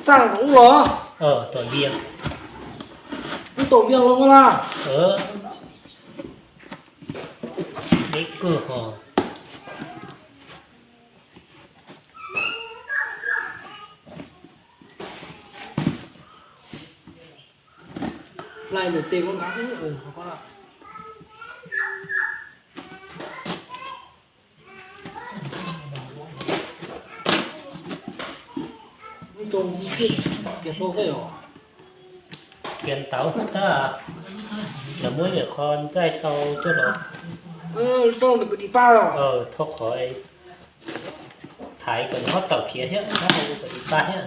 Xaj tom ub los? Tom Vias. Ub tom Vias los na. Deb kawg ho. Hlais ntawm tes ko nkav xwb. Kiav ntawv tab, lawv muab niam qho ntxaij dhau coj los thauj qhov thaiv kom nws hob tawm khiav thiab, hob hau kom tsis tag thiab.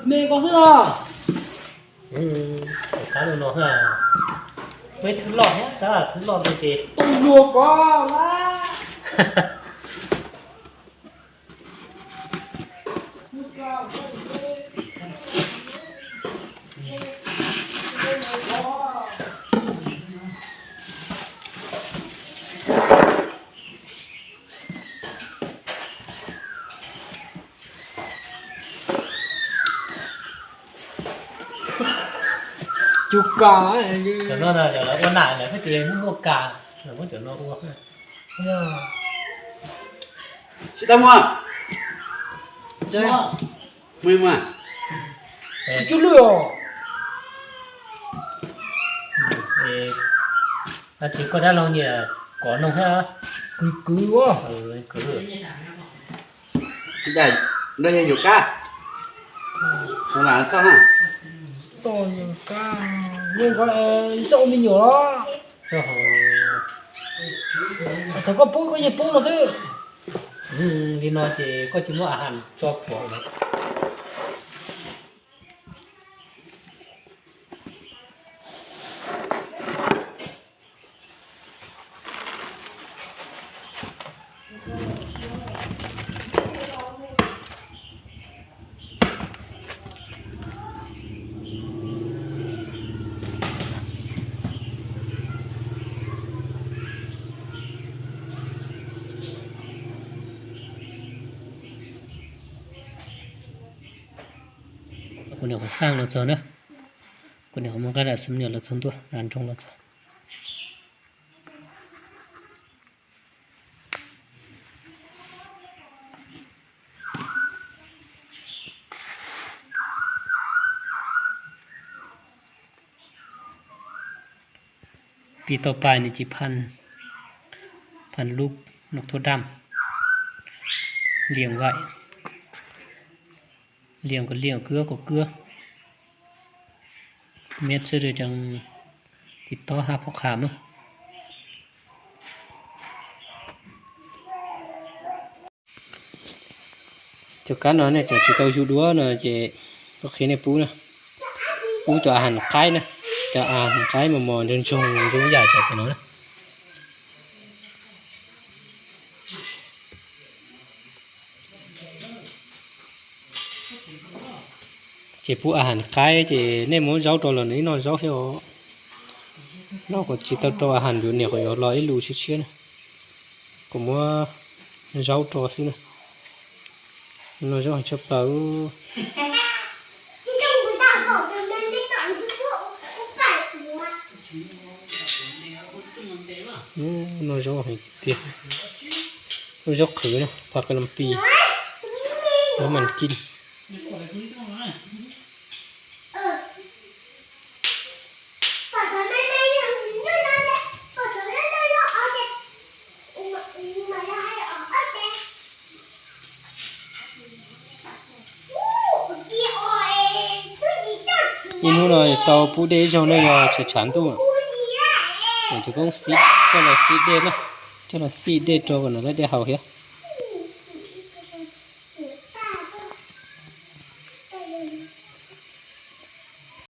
Me ko xwb os. Tab no no, peb thwb loj thiab, tab thwb loj no ces tu luag ko na. Cug kas. Cov no na, cov lawv ua nam lawv thiaj tias muaj muaj kas, lawv muab cov no ua. Tsis tau muaj. Mus mas. Tsis lwj os. Tab sis koj dab laug nyiam kov noog thiab. Kwv kwv. Kwv. Nrog yawg yuav kab. Xoj na. Xoj yuav kab. Nrog me nyuam los. Thaum koj pub koj yeej pub no xwb. Li no ces koj tsis muaj a has tso pov lawm. Kuv niam qhuav xaj los txog na. Kuv niam qhuav muab nqaij dam xeem niam los txog ntua, dam nroog los txog. Pib tau pais nws tsis phaj, phaj lub noj thuab daj, liam vais, liam kom liam, kwb kom kwb, miab txhwb rau cov tim tob hab phob qha mog. Cov kab no nej cov tsis tau yug dua no ces kuv qhia nej pub na, pub cov a has qaib na, cov a has qaib mos mos ntsoog ntsoog zoo yam cov no na. Ces pub a has qaib ces nej muab zaub rau los nws ib noj zaub thiab os. No kuv tsis tau rau a has yuav niam, kuv yuav los ib lus tshiab tshiab na, kuv muab zaub rau xwb na. Noj zaub heev tshaj plaws. Noj zaub heev tiag tiag. Noj zaub qhwv na, pha ka lam pi, zaub mas kij. Ib hnub no tau pub dej ib zaug ne, yog tshav tshav ntuj, cov koob xib coj los xib dej na, coj los xib dej rau kom nws lab dej haus thiab.